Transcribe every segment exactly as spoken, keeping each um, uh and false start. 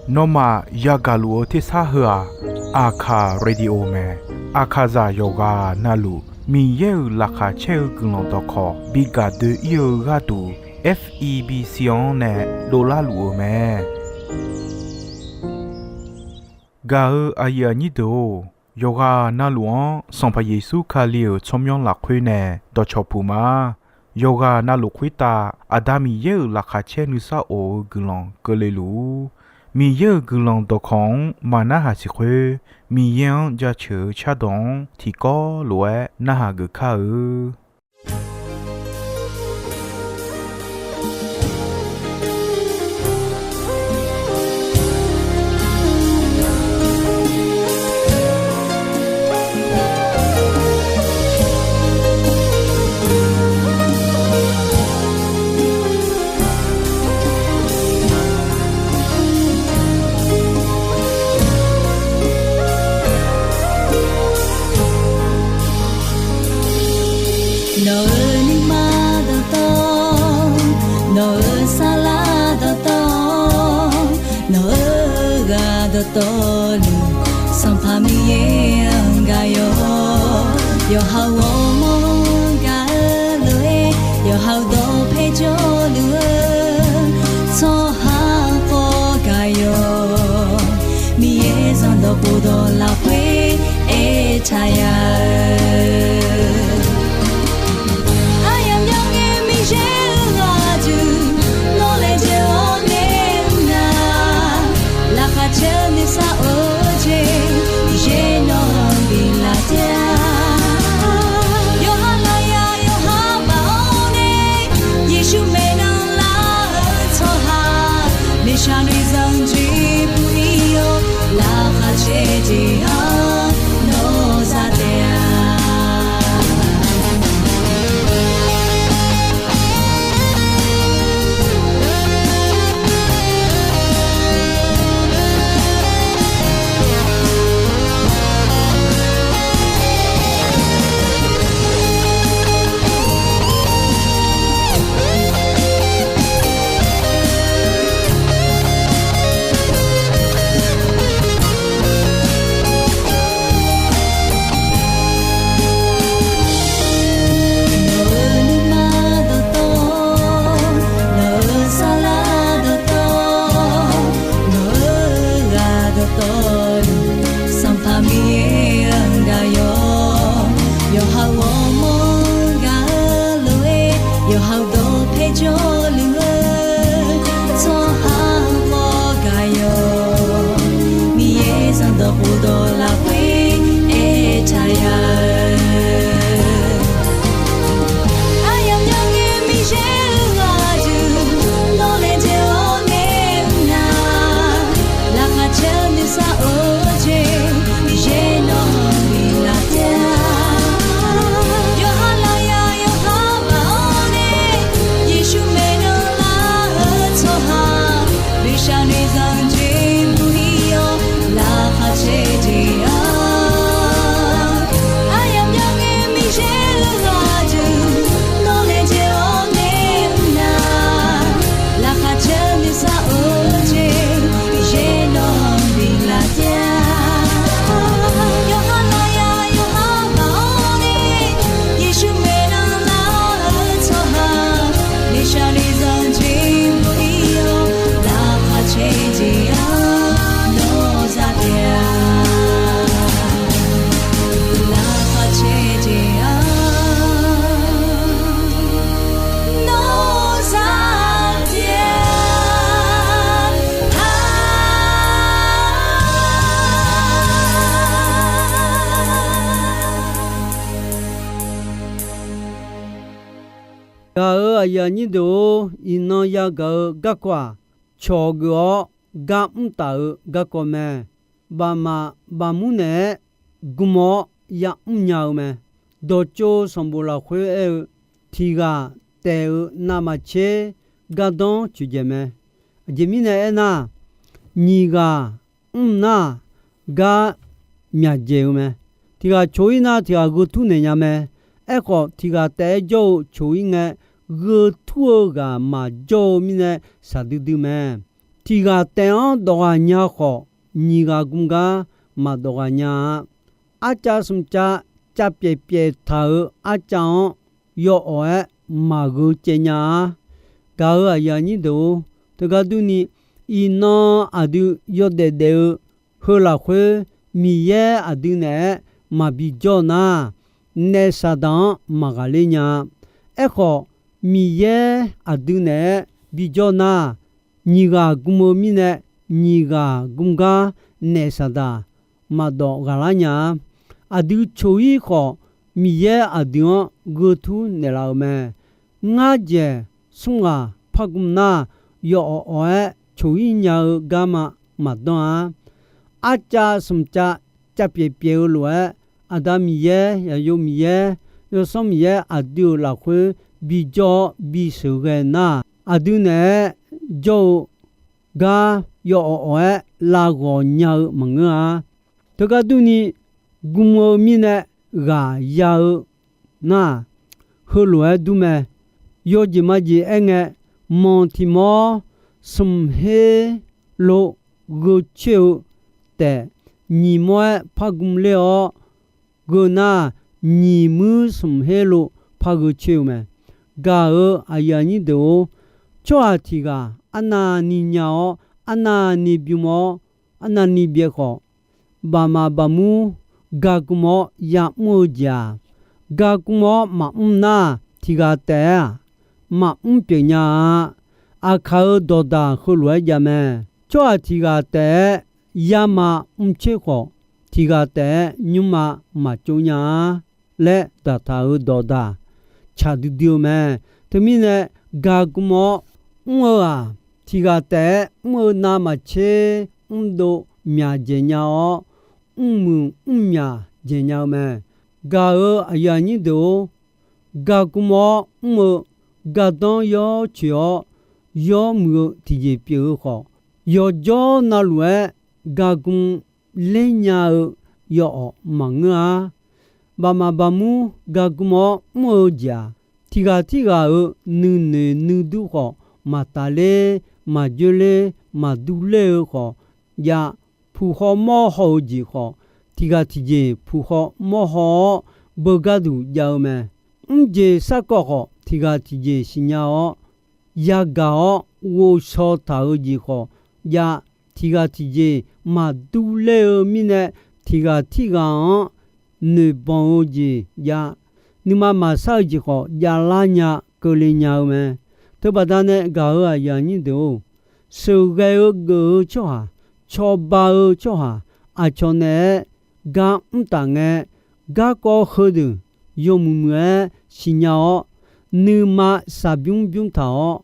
Nawmaf yagaq luf-eu tersar heu-aq, Aqkaq Radio mae. Aqkaqzaq yawqghaq navluf Miqyaer-euq laqkhaq caer-eu guiqlanq dawqkawq bi gaq doe-ir-eu gharduq, F E B C-anr nae dovlar luf-euq mae. Gaq-eu aqyuif aqnyir deuq-or, yawqghaq navluf-anr Sanqpaq Yeqsur Kali-euq tsawrmyanr lafkhoer nae dawqcawq puq ma. Yawqghaq navluf khoertav Aqda Miqyaer-euq laqkhaq caer nuisar of-eu guiqlanq keuvle luf-ur. Miqyaer-euq guiqlanq dawqkawq-anr maqnarhaq siq khoer, Miqyaer-anr jaceuq-eu cardawq-anr tiqkawv lof-aer narhaq geuf kar-eu. Nawq-euq nuima dawqtawv, nawq-euq saflar dawqtawv, nawq-euq ghaq dawqtawvluf, Sanqpaq Miqyaer-anr gaq yawq. Yawqha-euq ghawrmawr-anr gaq-eu lof-aer, yawqha-euq dawqpae jawrluf-eu tsawrhaq khawf gaq yawq. Miqyaer zanqdawq khofdawq lafkhoer aertaq ya-eu, aryamq myangae Miqyaer-euq ghaq duq nawr laejae-awr nae mr nar, laqkhaq caer nuisar of-eu jeq Miqyaer nawq-anr biflaf taef-a. Yawqha lafyaq yawqha baf-awr nae, Yeqsur maeqnan lar-eu tsawrhaq, noeqshaq noeqzanq jeq bui-ir-awr, laqkhaq caer jeq-anr nawr za taef-a. Nawq-euq nuima dawqtawv, nawq-euq saflar dawqtawv, nawq-euq ghaq dawqtawvluf, Sanqpaq Miqyaer-anr gaq yawq. Yawqha-euq ghawrmawr-anr gaq-eu lof-aer, yawqha-euq dawqpae jawrluf-eu tsawrhaq khawf gaq yawq. Miqyaer zanqdawq khofdawq lafkhoer aertaq ya-eu, aryamq myangae Miqyaer-euq ghaq duq nawr laejae-awr nae mr nar, laqkhaq caer nuisar of-eu jeq Miqyaer nawq-anr biflaf taef-a. Yawqha lafyaq yawqha baf-awr nae, Yeqsur maeqnan lar-eu tsawrhaq, noeqshaq noeqzanq jeq bui-ir-awr, laqkhaq caer jeq-anr, aryamq myangae Miqyaer-euq ghaq duq nawr laejae-awr nae mr nar, laqkhaq caer nuisar of-eu jeq Miqyaer nawq-anr biflaf taef-a. Yawqha lafyaq yawqha baf-awr nae, Yeqsur maeqnan lar-eu tsawrhaq, noeqshaq noeqzanq jeq bui-ir-awr, laqkhaq caer jeq-anr nawr za taef-a. Laqkhaq caer jeq-anr nawr za taef-a. Gaq-euq aqyuif aqnyir deuq-or, iqnan yagaq-eu garkawv-aq, cawq geuf-awr gar mr taf-eu garkawv mae. Bafmaf bafmur naeq-aer gm-awr yamr nya-eu mae. Dawqtsov sanqbof lafkhoer aer-eu, tiq ghaq taef-eu navmaqtser gardanr coeqdzaeq mae. Aqjeq mirnae aernar, nyiq ghaq mr nar, gar myaqdzaeq-eu mae. Tiq ghaq coq-ir nar, tiq ghaq gheu tur naeq nya mae. Aerkhawf, tiq ghaq taef-aer jawr-eu coq-ir ngae, gheu tur-eu ghaq maqjawr-eu mirnae shaqdui dui mae. Tiq ghaq taef-anr dawq ghaq nya khawf, nyiq ghaq gm gar maqdawq ghaq nya-a. Arcav smq cav, cav pyaeq pyaeq taq-euq arcav-anr yawawq-aer maqgheu caev nya-a. Gaq-euq aqyuif aqnyir deuq-or, teugar durni, iqnan aqdui yawdaef daef-eu heu lafkhoer, Miqyaer aqdui naeq-aer maqbi jawr nar, naef Saqdaq-anr maqghaqler nya-a. Aerkhawf, Miqyaer aqdui naeq-aer bijawr nar, nyiq ghaq gm-eu mirnae, nyiq ghaq gm gar naef Saqdaq maqdawf ghaqlar nya-a. Aqdui coq-ir khawf, Miqyaer aqdui-anr gheu tur naeqlaf-euq mae. Ngar dzaeq smr ghaq par gm nar, yawawq awq-aer coq-ir nya-eu garma maqdanr-a. Arcav smq cav, cav pyaeq pyaeq-eu lof-aer, Aqda Miqyaer, Yaqyo Miqyaer, Yawsanr Miqyaer aqdui-euq lafkhoer bijawr-awr bisheuq ghae nar, aqdui naeq-aer jawr-eu gar yawawq awq-aer lav ghawq nya-eu maqngeur-a. Teugar durni, gm-eu mirnae ghaq ya-eu nar, heulof-aer dur mae. Yawjeq majeq aerngae, manq tiq mawr smq her lov gheu coer-eu taef, nyiq mawr-aer par gm ler-awr, gheu nar, nyiq muir smq her lov par gheu coer-eu mae. Gaq-euq aqyuif aqnyir deuq-or, tsawrhaq tiq ghaq arnavni nya-awr, arnavni bym-awr, arnavni byaev khawf, baqmaq baqmur ga gm-awr yamr-eu jeq-aq, ga gm-awr maqmr nar, tiq ghaq taef-aer-aq, maqmr pyeuf nya-a. Aqkaq-euq dawqdaq heulof-aer jav mae. Tsawrhaq tiq ghaq taef-aer yama mrcoer khawf, tiq ghaq taef-aer nymrma maqtsov nya-a laer daqtaq-euq dawqdaq tsaq duidui-eu mae. Teumirnae, ga gm-awr mr-eu-aq, tiq ghaq taef-aer mr-eu navmaqtser mrdov myaq dzaeq nya-awr, mrmuiq mrmyaq dzaeq nya-eu mae. Gaq-euq aqyuif aqnyir deuq-or, ga gm-awr mr-eu gardanr yawcoeq-awr, yawmuiq-eu tiqjeq pyeuf-eu khawf, yawqjawr navluf-aer ga gm ler nya-eu yawawq maqngeur-a. Baqmaq baqmur ga gm-awr mr-eu jeq-aq, tiq ghaq tirghaq-euq nuinoeq nuidur khawf, maqtaf ler, maqjoer ler, maqdur ler-eu khawf jav, puq khaw mawr haw-eu jeq khawf, tiq ghaq tiqjeq puq khaw mawr haw-awr, beugar duq jav-eu mae. Mrjeq sarkawv khawf, tiq ghaq tiqjeq siqnya-awr, yagaq-awr ghovshaw taq-eu jeq khawf jav, tiq ghaq tiqjeq maqdur ler-eu mirnae, tiq ghaq tirghaq-anr noeqbanq-eu jeq jav, nuima maqsar-eu jeq khawf javlar nya keuvle nya-eu mae. Teubaqda nae gaq-euq aqyuif aqnyir deuq-or, sheuqghae-eu geuf-eu tsawrhaq, cawba-eu tsawrhaq, aqcawq naeq-aer gar mr taf ngae, garkawv heudeuq yawmuiq muiq-aer siqnya-awr, nuima shaqbymr bymr taq-awr,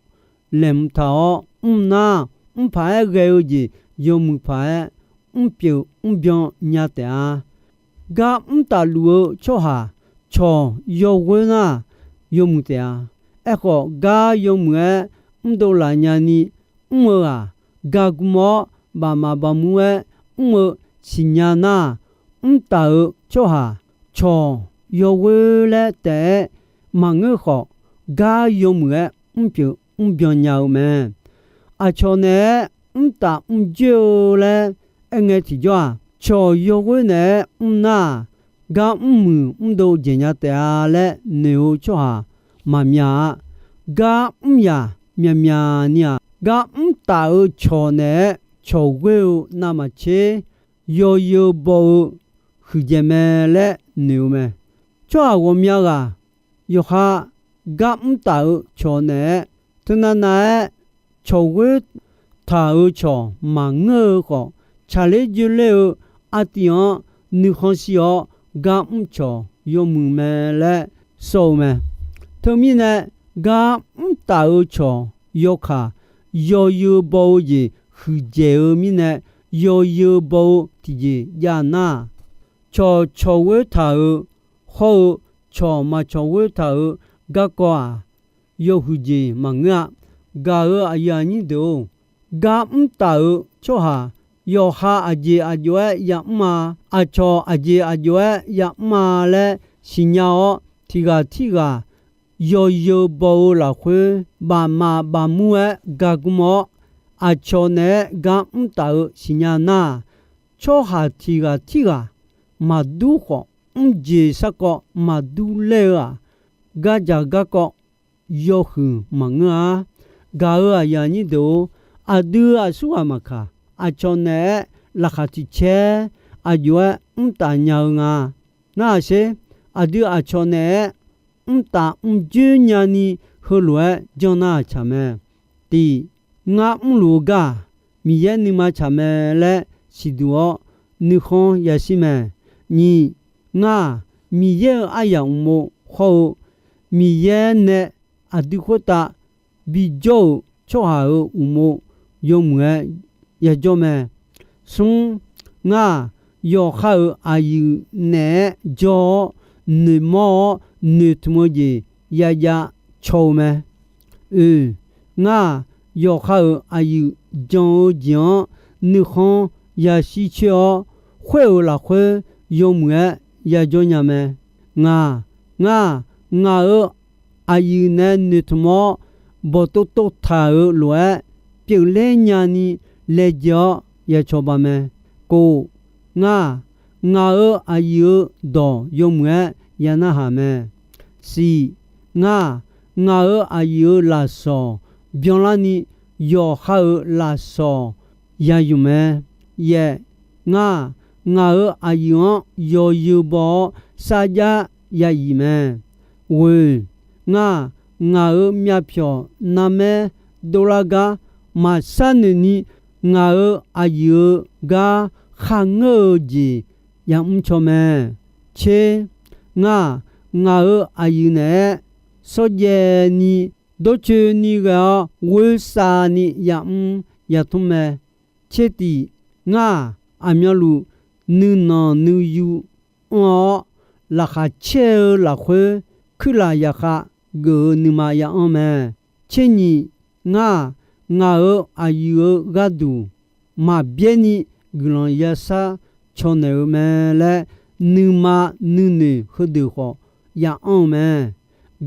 laeqhmq taq-awr mr nar, mr paq-aer ghae-eu jeq yawmuiq paq-aer mrpyeuf mrbyan nya taef-a. Gar mr tafluf-eu tsawrhaq cawq yawghoer nar, yawmuiq taef-a. Aerkhawf, gar yawmuiq-aer mrdov laf nyani mr-eu-aq, ga gm-awr baqmaq baqmur-aer mr-eu siqnya nar, mr taf-euq tsawrhaq cawq yawghoer laer taef-aer maqngeur khawf, gar yawmuiq-aer mrpyeuf mrbyan nya-eu mae. Aqcawq naeq-aer mrtaf mrjoer-eu laer aerngae tiqjawr-aq, cawq yawghoer naeq-aer mr nar-aq, gar mrmuiq mrdov dzaeq nya taef-a laer noeq-eu tsawrhaq maqmya-a. Gar mr yaq myaqmyaq ni-aq, gar mr taf-euq cawq naeq-aer cawq ghoer-eu navmaqtser yawzeu baw-eu huiqdzaeq mae laer noeq-eu mae. Tsawrhaq ghawqmya ghaq yawqha gar mr taf-euq cawq naeq-aer, teunav nav-aer cawq ghoer taq-euq cawq maqngeur-eu khawf, tsaqler joerler-eu artiv-anr nuikhanr shir-awr gar mr cawq yawmuiq mae laer sawr-eu mae. Teumirnae, gar mr taf-euq cawq yawkaq yawzeu baw-eu jeq huiqdzaeq-eu mirnae, yawzeu baw-eu tiqjeq jav nar-aq, cawq cawq ghoer taq-euq hawr-eu cawq maqcawq ghoer taq-euq garkawv-aq, yawhuiq jeq maqngeur-a. Gaq-euq aqyuif aqnyir deuq-or, gar mr taf-euq tsawrhaq yawqha aqjeq aqjox-aer yamr-a, aqcawq aqjeq aqjox-aer yamr-a laer siqnya-awr, tiq ghaq tirghaq yawzeu baw-eu lafkhoer bafmaf bafmur-aer gagm-awr, aqcawq naeq-aer gar mr taf-eu siqnya nar-aq, tsawrhaq tiq ghaq tirghaq maqdur khawf, mrjeq sarkawv maqdur laer-eu-aq, gardzaq garkawv yawhuiq maqngeur-a. Gaq-euq aqyuif aqnyir deuq-or, aqdui aqsurghaq maqkaq, aqcawq naeq-aer laqkhaq tiq caer aqjox-aer mr taf nya-eu nga. Narhaq sher, aqdui aqcawq naeq-aer mrtaf mrjoer nyani heulof-aer janr nar-aq tsaq mae. Tiq, ngar mrluf-eu gar-aq, Miqyaer nuima tsaq mae laer siqduq-awr nuikhanr yashir mae. Nyiq, ngar-aq, Miqyaer-euq aryamq uqmov hawr-eu Miqyaer nae aqdui khoertav bijawr-euq tsawrhaq-euq uqmov yawmuiq-aer yajawr mae. Smr, ngar-aq, yawqha-euq aqyuif naeq-aer jawr-awr noeqmawr-awr noeqtmq-eu jeq yajav caw-eu mae. Oeq, ngar-aq, yawqha-euq aqyuif jan-eu jeq-anr nuikhanr yashir coer-awr, khoer-euq lafkhoer yawmuiq-aer yajawr nya mae. Ngaq, ngar-aq, ngaq-euq aqyuif nae noeqtmq-awr bawqtov tov taq-euq lof-aer pyeufler nyani laejae-awr yacawba mae. Kov, ngar-aq, ngaq-euq aqyuif-euq dawq yawmuiq-aer yanarhaq mae. Siq, ngar-aq, ngaq-euq aqyuif-euq lafsawq byanlarni yawqha-euq lafsawq yayuf mae. Yaeq, ngar-aq, ngaq-euq aqyuif-anr yawzeu baw-awr sarjax yayif mae. Ghoeq, ngar-aq, ngaq-euq myavpyawq narmaer dovlar gar maqshar noeqni ngaq-euq aqyuif-euq gar kharngeur-eu jeq yamr caw mae. Tser, ngar-aq, ngaq-euq aqyuif naeq-aer shawrjaev ni dawrcoeni ghae-awr ghoesavni yamr yatmr mae. Tser tiq, ngar-aq, aqmyanluf nuinanq nuiyu anr-awr, laqkhaq caer-eu lafkhoer kuirlaf yaqkhav geuf-eu nuima ya'anr mae. Tser nyiq, ngar-aq, ngaq-euq aqyuif-euq gharduq maqbyaer ni guiqlanq yashar caw naeq-eu mae laer, nuima nuinoeq heudeuq khawf ya'anr-eu mae.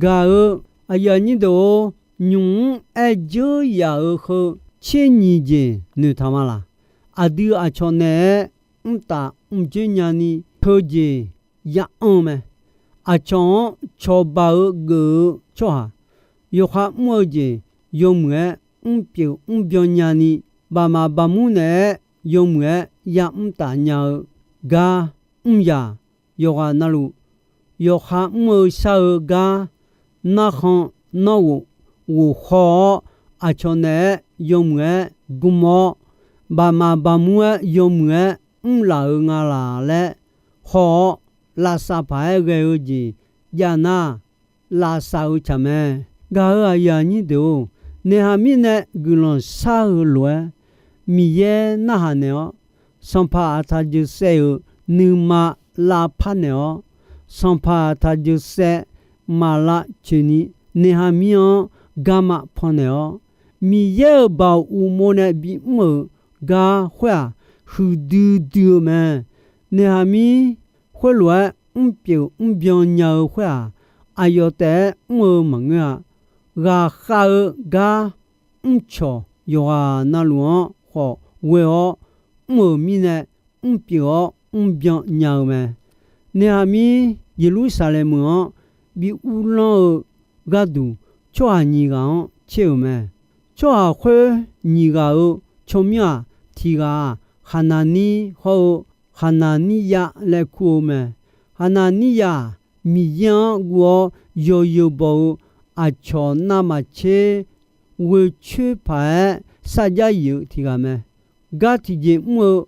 Gaq-euq aqyuif aqnyir deuq-or, nymq-mr aer dzeur yaf-euq heu tser nyiq jeq noeqtaq ma laq? Aqdui aqcawq naeq-aer mrtaf mrjoer nyani teujeq ya'anr-eu mae. Aqcawq-anr cawba-eu geuf-eu tsawrhaq, yawkhav mr-eu jeq yawmuiq-aer mrpyeuf mrbyan nyani, baqmaf baqmur naeq-aer yawmuiq-aer yamr taf nya-eu gar mr yaq, yawqghaq navluf, yawkhav mr-eu shar-eu gar narkhan nanrghof ghof haw-awr, aqcawq naeq-aer yawmuiq-aer gm-awr, baqmaf baqmur-aer yawmuiq-aer mrlaf-eu nga laq laer haw-awr, lavsav paq-aer ghae-eu jeq jav nar, lavsav-eu tsaq mae. Gaq-euq aqyuif aqnyir deuq-or, naeqhaq mirnae guiqlanq shar-eu lof-aer Miqyaer narhaq naeq-awr, sanqpaq Aqtaq Jeuqsaev-euq nuima lavpar naeq-awr, sanqpaq Aqtaq Jeuqsaev maq lavcoeq ni naeqhaq mir-anr garma pan naeq-awr, Miqyaer-euq baoq uqmov nae bimr-euq gar khoer-aq, huiqdui dui-eu mae. Naeqhaq mir khoerlof-aer mrpyeuf mrbyan nya-eu khoer-aq, aqyawf taef-aer mr-eu maqngeur-a. Ghaqkhav-eu gar mrcawq yawqghaq navluf-anr khawf ghoe-awr mr-euq mirnae, mrpyeuf-awr mrbyan nya-eu mae. Naeqhaq mir Yeqlursaqlaeq meuq-anr bi uvlanr-eu gharduq, tsawrhaq nyiq ghaq-anr tser-euq mae. Tsawrhaq khoer nyiq ghaq-euq tsawrmyanr-aq, tiq ghaq-aq, Haqnaqnir hawr-eu Haqnaqniryav laer kur-eu mae. Haqnaqniryav-aq, Miqyaer-anr guv-awr yawzeu baw-eu aqcawq navmaqtser ghoe coer paq-aer sarjax yif-eu tiq ghaq mae. Gar tiqjeq mr-eu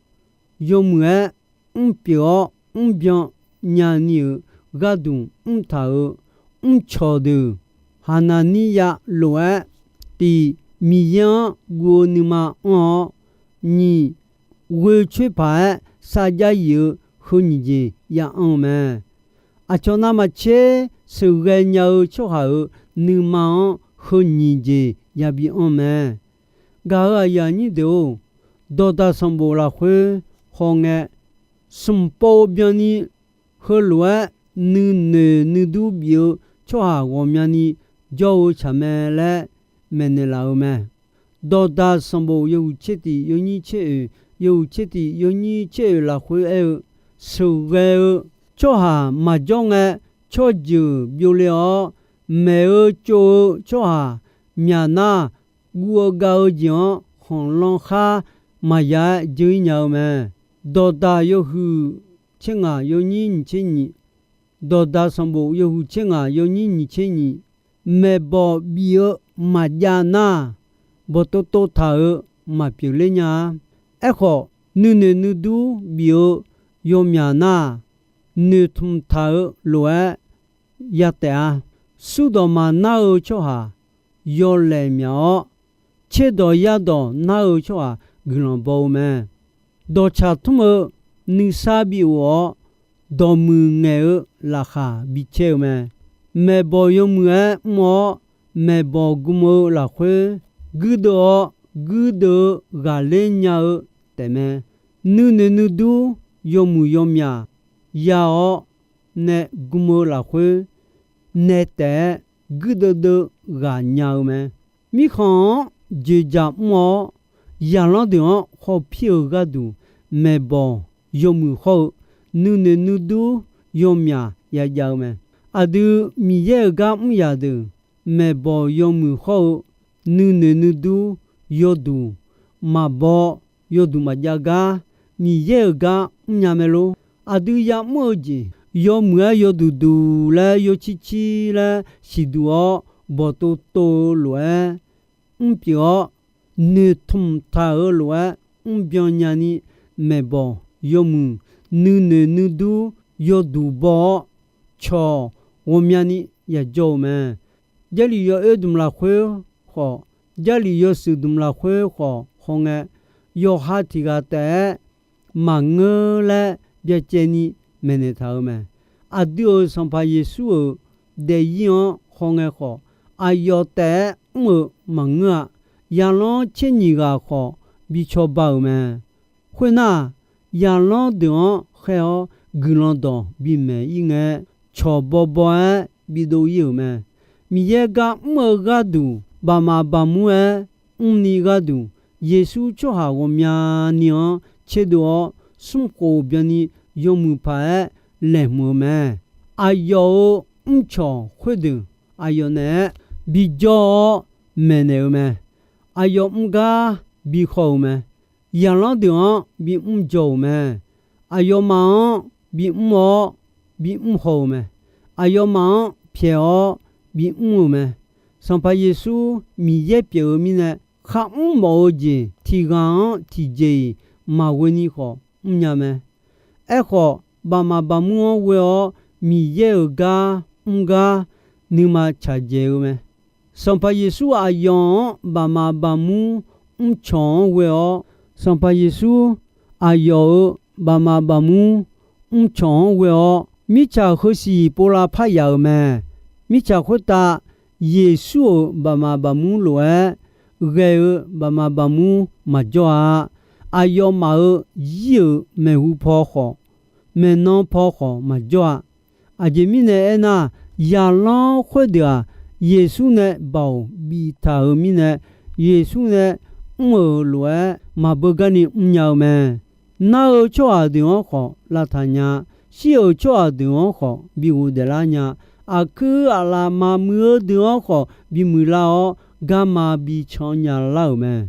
yawmuiq-aer mrpyeuf-awr mrbyan nyani-euq gharduq mrtaq-euq mrcawq deuq, Haqnaqniryav lof-aer, tiq, Miqyaer-anr guv-eu nuima anr-awr, nyiq, ghoe coer paq-aer sarjax yif-eu heu nyiq jeq ya anr-eu mae. Aqcawq navmaqtser sheuqghae nya-eu tsawrhaq-euq nuima-anr heu nyiq jeq yabi anr mae. Gaq-euq aqyuif aqnyir deuq-or, dawqdaq sanqbof lafkhoer hawngae, smq pov byanni heulof-aer nuinoeq nuidur bif-eu tsawrhaq ghawqmyani jawr-eu tsaq mae laer maeqnaeq laf-eu mae. Dawqdaq sanqbof yawhuiq tser tiq yawnyir tser oeq, yawhuiq tser tiq yawnyir tser oeq lafkhoer aer-eu, sheuqghae-eu tsawrhaq maqjawr ngae, tsawrjeuq byovle-awr, maeq-eu tsov-eu tsawrhaq myaq nar, guv-eu gav-eu jeq-anr khanqlanr khar maqya-aer dzeur-ir nya-eu mae. Dawqdaq yawhuiq tser ngaq yawnyir nyiq tser nyiq, dawqdaq sanqbof yawhuiq tser ngaq yawnyir nyiq tser nyiq, maeqbawq bif-eu maqjav nar, bawqtov tov taq-euq maqpyeuf ler nya-a. Aerkhawf, nuinoeq nuidur bif-eu yawmyaq nar, noeqtmq taq-eu lof-aer ya taef-a. Surdawq maqnar-eu tsawrhaq yawlaeq myaq-awr, tserdawq yardawq nar-eu tsawrhaq guiqlanq baw-eu mae. Dawqtsaq tmr-eu nuisar bi of-awr, dawqmuiq ngaeq-eu laqkhaq bi caer-eu mae. Maeqbawq yawmuiq-aer mr-awr, maeqbawq gm-eu lafkhoer guirdeuv-awr, guirdeuv-eu ghaqler nya-eu taefmae. Nuinoeq nuidur yawmuiq yawmyaq ya-awr nae gm-eu lafkhoer nae taef-aer guirdeuv deuv ghaq nya-eu mae. Mirkhanq-anr dzoeqdzaq mr-awr, zaqlanr deuq-anr khawf pir-eu gharduq, maeqbawq yawmuiq hawr-eu nuinoeq nuidur yawmyaq yajav-eu mae. Aqdui Miqyaer-euq gar mr yaq deuq, maeqbawq yawmuiq hawr-eu nuinoeq nuidur yawduq maqbaw, yawduq maqjav gar Miqyaer-euq gar mrnya mae lor. Aqdui yamr-eu jeq yawmuiq-aer yawduq duq laer yawcir cir laer siqduq-awr bawqtov tov-eu lof-aer mrpyeuf-awr, noeqtmq taq-eu lof-aer mrbyan nyani, maeqbawq yawmuiq nuinoeq nuidur yawduq baw-awr, cawq ghawqmyani yajawr-eu mae. Jarlif yawoer dmq lafkhoer khawf, Jarlif yawshuif dmq lafkhoer khawf hawngae, yawqha tiq ghaq taef-aer maqngeur laer byacaevni maeqnaeq taq-eu mae. Aqdui-euq Sanqpaq Yeqsur-euq daefzir-anr hawngae khawf, aqyawf taef-aer mr-euq maqngeur-a. Zaqlanr tser nyiq ghaq khawf bi cawba-euq mae. Khoernar, zaqlanr deuq-anr khaer-awr guiqlanq dawq bimaeq-ir ngae, cawq bawbaw-aer bidov-ir-euq mae. Miqyaer gar mr-eu gharduq, baqmaf baqmur-aer mrni gharduq, Yeqsur tsawrhaq ghawqmyani-anr tserdov-awr, smrkhof byanni yawmuiq paq-aer laeqhmq-eu mae. Aqyawf-euq mrcawq khoerdeuq aqyawf naeq-aer bijawr-awr maeqnaeq-eu mae. Aqyawf mr gar bi haw-euq mae. Zaqlanr deuq-anr bimr jaw-euq mae. Aqyawfmaf-anr bimr-awr bimr haw-eu mae. Aqyawfmaf-anr pyaeq-awr bimr-euq mae. Sanqpaq Yeqsur Miqyaer pyeuf-eu mirnae, kharmr mawf-eu jeq tiq ghaq-anr tiqjeq-iq maqghoe ni khawf mrnya mae. Aerkhawf, baqmaf baqmur-anr ghoe-awr Miqyaer-euq gar mr gar nuima tsaqdzaeq-eu mae. Sanqpaq Yeqsur aqyawf-anr baqmaf baqmur mrcawq-anr ghoe-awr, Sanqpaq Yeqsur aqyawf-euq baqmaf baqmur mrcawq-anr ghoe-awr, mirtsaq heusiq pov lavpar yaf-euq mae. Mirtsaq khoertav Yeqsur-euq baqmaf baqmur lof-aer ghae-eu baqmaf baqmur maqjawr-a. Aqyawfmaf-euq zir-euq maeqhu paw khawf, maeqnan paw khawf maqjawr-a. Aqjeq mirnae aernar, zaqlanr khoerdeuq-aq, Yeqsur nae baoq biftaq-euq mirnae, Yeqsur nae mr-euq lof-aer maqbeugar ni mrnya-eu mae. Nar-eu tsawrhaq deuq-anr khawf lavtaq nya. Shir-euq tsawrhaq deuq-anr khawf bi ghofdaef lar nya. Aqkuir aqlaf maqmuiq-eu deuq-anr khawf bimuiq lar-awr, garma bican nya lar-euq mae.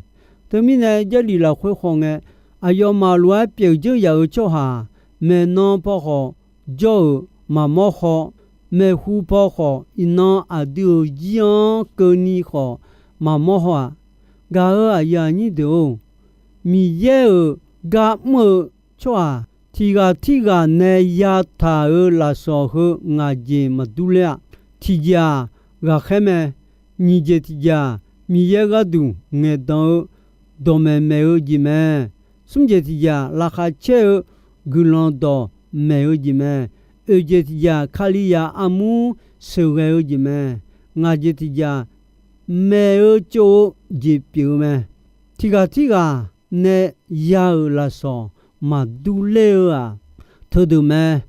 Teumirnae, Jarlif lafkhoer hawngae, aqyawfmaf lof-aer pyeuf dzeur yaf-euq tsawrhaq, maeqnan paw khawf jawr-euq maqmawr haw, maeqhu paw khawf iqnan aqdui-euq zir-anr keuvni khawf maqmawr haw-aq. Gaq-euq aqyuif aqnyir deuq-or, Miqyaer-euq gar mr-eu tsawrhaq tiq ghaq tirghaq nae yataq-euq lafsawq heu ngaq jeq maqdur ler-a. Tiqjeq-aq, ghaqkhaer mae. Nyiq jeq tiqjeq-aq, Miqyaer gharduq ngaeqdan-eu dawqmaeq maeq-eu jeq mae. Smr jeq tiqjeq-aq, laqkhaq caer-eu guiqlanq dawqmaeq-eu jeq mae. Oeq jeq tiqjeq-aq, Kalizaq armur sheuqghae-eu jeq mae. Ngaq jeq tiqjeq-aq, maeq-eu tsov-eu jeq pyeuf-eu mae. Tiq ghaq tirghaq nae ya-euq lafsawq maqdur ler-eu-aq, teudeuq mae.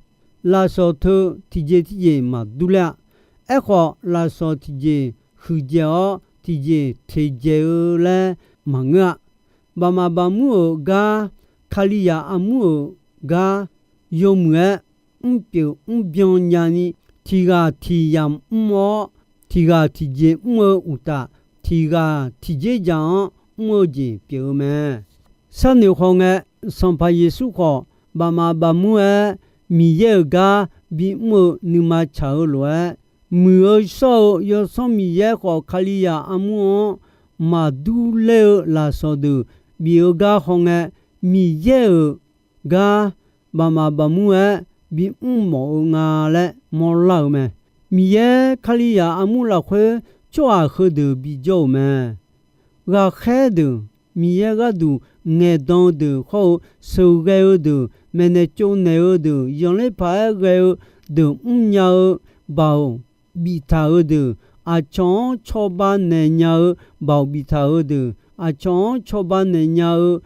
Lafsawq teu tiqjeq tiqjeq maqdur ler-a. Aerkhawf, lafsawq tiqjeq huiqdzaeq-awr, tiqjeq teqdzaeq-eu laer maqngeur-a. Baqmaf baqmur-euq gar, Kalizaq armur-euq gar, yawmuiq-aer mrpyeuf mrbyan nyani, tiq ghaq tiq yamq mr-awr, tiq ghaq tiqjeq mr-eu uqtaf, tiq ghaq tiqjeq dzaq-anr mr-eu jeq pyeuf-eu mae. Sharnoeq hawngae, Sanqpaq Yeqsur khawf, baqmaf baqmur-aer Miqyaer-euq gar bimr-eu nuima tsaq-eu lof-aer, muiq-eu shawr-eu Yawsanr Miqyaer khawf, Kalizaq armur-anr maqdur ler-eu lafsawq deuq bif-eu gar hawngae, Miqyaer-euq gar baqmaf baqmur-aer bimr mawf-eu nga laer mawrlar-eu mae. Miqyaer Kalizaq armur lafkhoer tsawrhaq heudeuq bijawr-euq mae. Ghaqkhaer deuq, Miqyaer gharduq ngaeqdan-eu deuq hawr-eu, sheuqghae-eu deuq, maeqnaeq tsovnaeq-eu deuq, zanqler paq-aer ghae-eu deuq mrnya-eu baoq biftaq-eu deuq, aqcawq-anr cawba naeq nya-eu baoq biftaq-eu deuq, aqcawq-anr cawba naeq nya-eu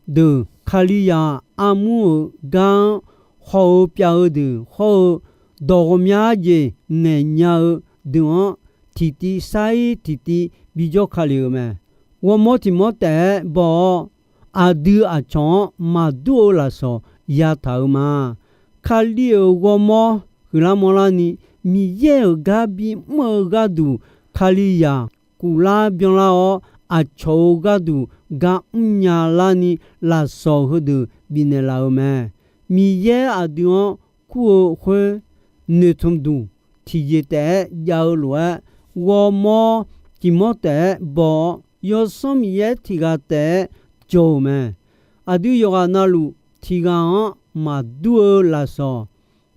deuq, Kalizaq armur-euq gar-anr haw-eu pyav-eu deuq hawr-eu, dawq ghawqmya jeq ngaeq nya-eu deuq-anr tiqtiv sair tiqtiv bijawr ka lef-euq mae. Ghawrmawr tiq mawr taef-aer baw-awr, aqdui aqcawq-anr maqdur-eu lafsawq yataq-euq ma. Kali-euq ghawrmawr huiqlar mawrlarni, Miqyaer-euq gar bimr-eu gharduq Kalizaq kuflar byanlar-awr, aqcawq-euq gharduq gar mrnya larni lafsawq heudeuq bifnaeq laf-euq mae. Miqyaer aqdui-anr kur-eu khoer noeqtmq duq tiqjeq taef-aer jav-eu lof-aer, ghawrmawr tiq mawr taef-aer baw-awr, Yawsanr Miqyaer tiq ghaq taef-aer jawr-euq mae. Aqdui yawqghaq navluf tiq ghaq-anr maqdur-eu lafsawq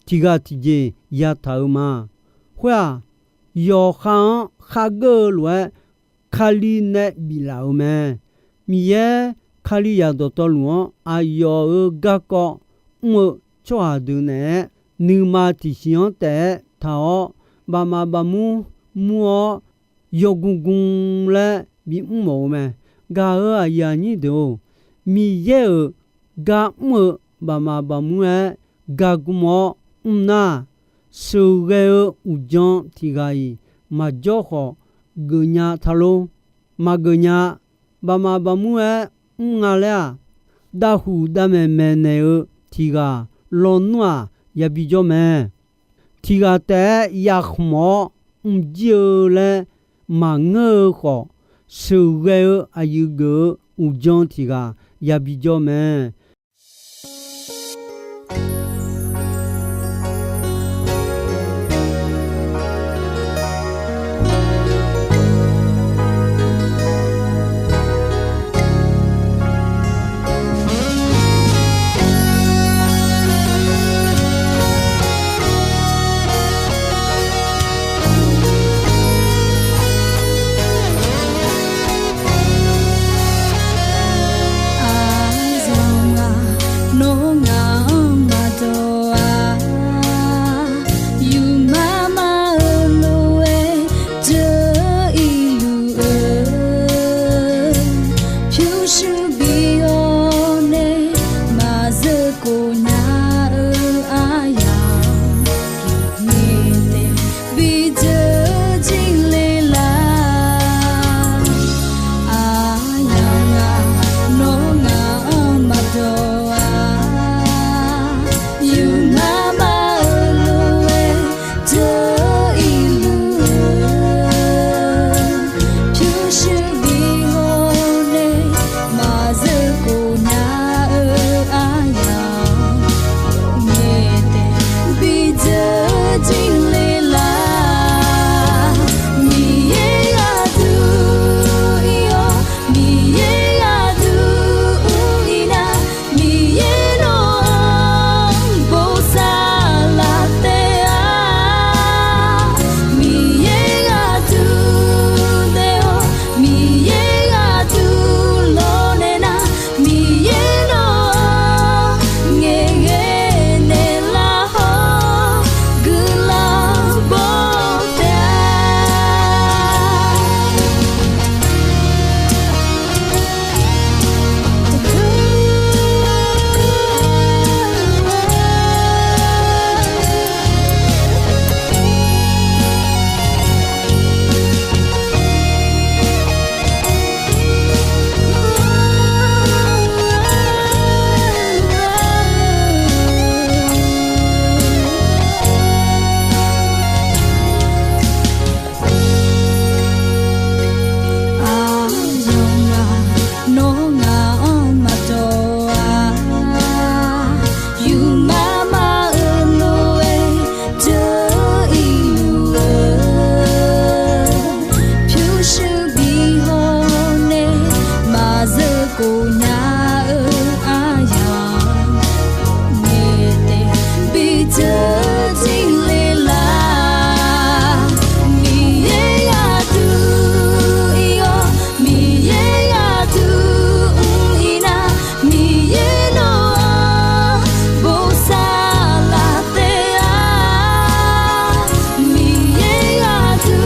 tiq ghaq tiqjeq yataq-euq ma. Khoer-aq, yawqha-anr khargeur-eu lof-aer, Kali nae biflaf-euq mae. Miqyaer Kalizaq dawqtawvluf-anr aqyawf-euq garkawv mr-eu tsawrhaq deuq naeq-aer, nuima tiqsiq-anr taef-aer taq-awr, bafmaf bafmur mur-awr, yawgmr gmr laer bimr mawf-eu mae. Gaq-euq aqyuif aqnyir deuq-or, Miqyaer-euq gar mr-eu bafmaf bafmur-aer gargmr-awr mr nar, sheuqghae-eu uqdzan tiq ghaq-iq maqjawr khawf geufnya ta lor. Maqgeuf nya. Bafmaf bafmur-aer mr nga laer-aq, davhuq davmaeq maeqnaeq-eu tiq ghaq lawnmr-aq yabi jawr mae. Tiq ghaq taef-aer yakhmq-awr mrjir-eu laer maqngeur-eu khawf, sheuqghae-eu aqyuif geuf-eu uqdzan tiq ghaq yabi jawr mae. Ghofnya-eu aryamq ngaeq taef bi dzeur jir le lar. Miqyaer yadui ir-awr, Miqyaer yadui mr ir nar, Miqyaer nawq-anr bosav laf taef-a. Miqyaer yadui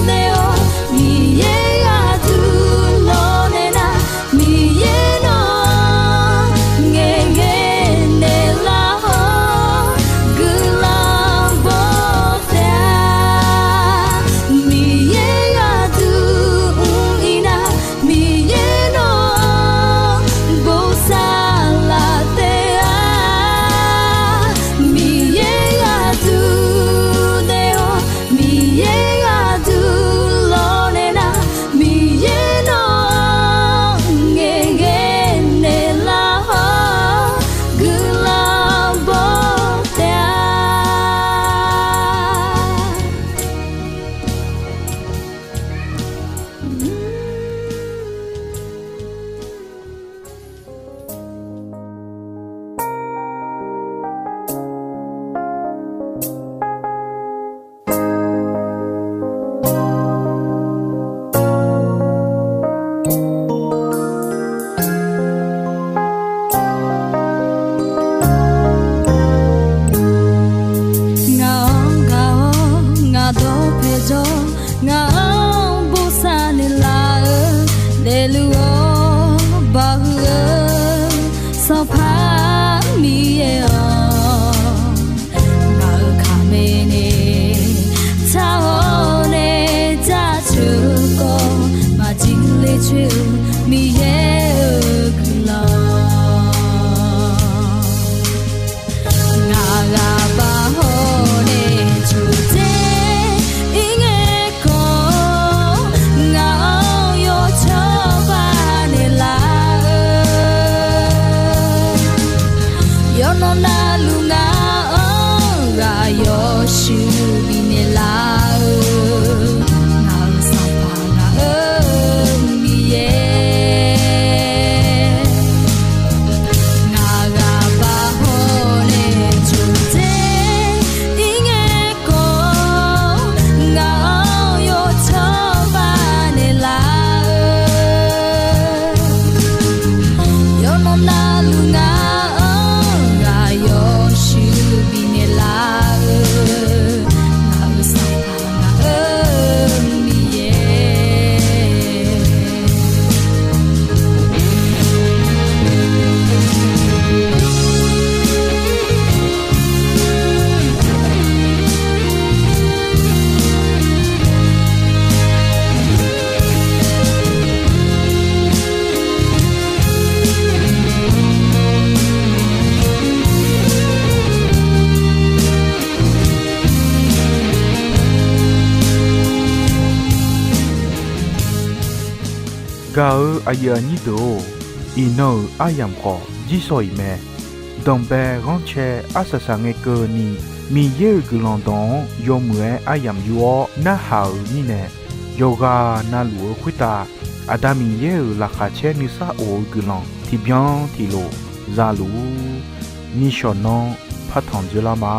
naeq-awr, Miqyaer yadui lawnaeq nar, Miqyaer nawq-anr ngaeqghae naeqlaf-awr guiqlanq baw taef-a. Miqyaer yadui mr ir nar, Miqyaer nawq-anr bosav laf taef-a. Miqyaer yadui naeq-awr, Miqyaer yadui lawnaeq nar, Miqyaer nawq-anr ngaeqghae naeqlaf-awr guiqlanq baw taef-a. Ngaq-anr gaq-awr ngaq dawq paejaw, ngaq-anr bosav naeqlaf-eu, daefluf-awr bahuiq-eu Sanqpaq Miqyaer-awq. Ngaq-euq kaqmae nae tsar-awr nae jaceuq-eu khawf, maqjir le coer-eu Miqyaer-euq guiqlanq. Ngaq ghaq bav hawr nae coqdzer ir ngae khawf, ngaq-anr yawcawba naeqlaf-eu, yawqnan navluf ngaq-anr ghaq yawshuif bifnaeq laf-eu, ngaq-euq Sanqpaq ngaq-euq Miqyaer. Ngaq ghaq bav hawr nae coqdzer ir ngae khawf, ngaq-anr yawcawba naeqlaf-eu, yawqnan navluf ngaq-anr ghaq yawshuif bifnaeq laf-eu, ngaq-euq Sanqpaq ngaq-euq Miqyaer. Gaq-eu aqyuif aqnyir deuq-or, iqnan-euq aryamq khawf jirsawq iq mae. Danqbae ghanrcae arsaq saq ngae keuvni, Miqyaer-euq guiqlanq dawq-anr yawmuiq-aer aryamq yur-awr narhaq-euq mirnae, yawqghaq navluf-eu khoertav Aqda Miqyaer-euq laqkhaq caer nuisar of-eu guiqlanq tiqbyan tiqlof za luf-ur. Nishawq nanr partanq dzoerlar ma.